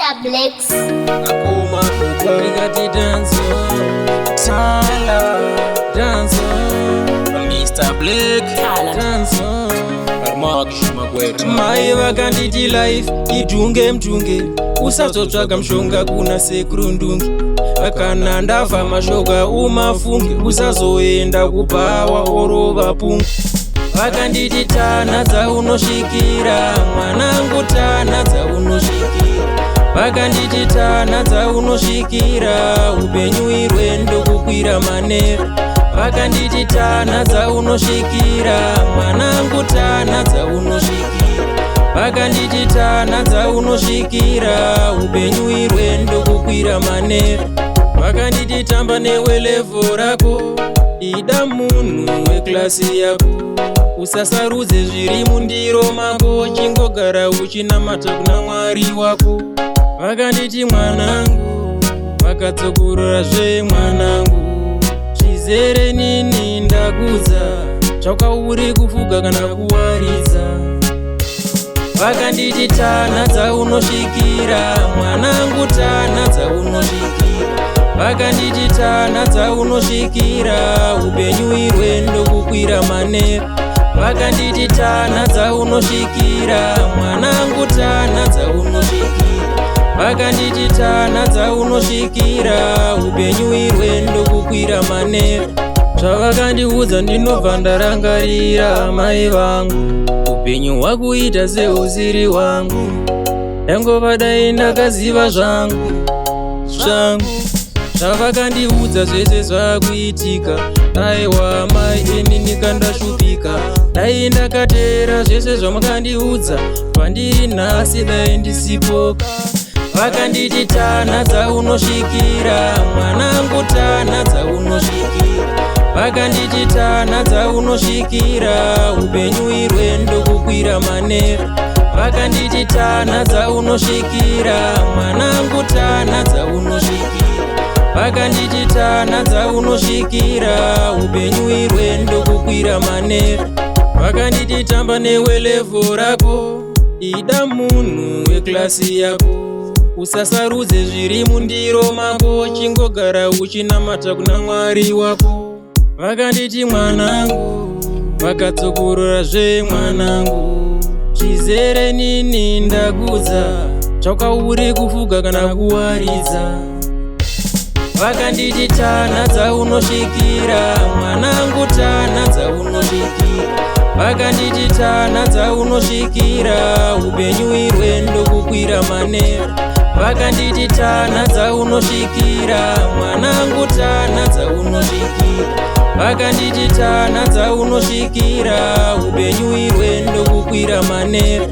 Mr. Blakes. Akoma kupa Ndikati dance, Tyler dance, Mr. Blake dance. Mark Magweta. Mai vakanditi life idhunge mtunge, usazotsvaga mushonga kuna sekuru Ndunge. Kana ndafa mashoka umafunge, usazoenda kubhawa orova pungu. Vakanditi tana dzaunosvikira mwanangu, tana dzaunosvikira. Vakanditi tana dzaunosvikira, upenyu irwendo kukwira manera. Vakanditi tana dzaunosvikira mwanangu, tana dzaunosvikira. Vakanditi tana dzaunosvikira, upenyu irwendo kukwira manera. Vakanditi tamba newe level rako, ida munhu weclass yako, usasarudze zviri mundiro mako, chingogara uchinamata kuna Mwari wako. Vakanditi mwanangu, vakadzokorazve mwanangu, zvizere nini ndakudza, zvakauri kufuga kana kuwaridza. Vakanditi tana dzaunosvikira mwanangu, tana dzaunosvikira. Vakanditi tana dzaunosvikira, upenyu irwendo kukwira manera. Vakanditi tana dzaunosvikira mwanangu, tana dzaunosvikira. Vakanditi tana dzaunosvikira, upenyu irwendo kukwira manera. Zvavakandiudza ndinobva ndarangarira mai vangu, upenyu hwakuita seusiri hwangu, ndangova dai ndakaziva zvangu zvangu. Zvavakandiudza zvese zvakuitika, aiwa mai inini kandashupika. Dai ndakateera zvese zvamakandiudza, pandiri nhasi dai ndisipoka. Vakanditi tana dzaunosvikira mwanangu, tana dzaunosvikira. Vakanditi tana dzaunosvikira, upenyu irwendo kukwira manera. Vakanditi tana dzaunosvikira mwanangu, tana dzaunosvikira. Vakanditi tana dzaunosvikira, upenyu irwendo kukwira manera. Vakanditi tamba newe level rako, ida munhu weclass yako, usasarudze zviri mundiro mako, chingogara uchinamata kuna Mwari wako. Vakanditi mwanangu, vakadzokorazve mwanangu, zvizere nini ndakudza, zvakauri kufuga kana kuwaridza. Vakanditi tana dzaunosvikira mwanangu, tana dzaunosvikira. Vakanditi tana dzaunosvikira, upenyu irwendo kukwira manera. Vakanditi tana dzaunosvikira mwanangu, tana dzaunosvikira. Vakanditi tana dzaunosvikira, upenyu irwendo kukwira manera.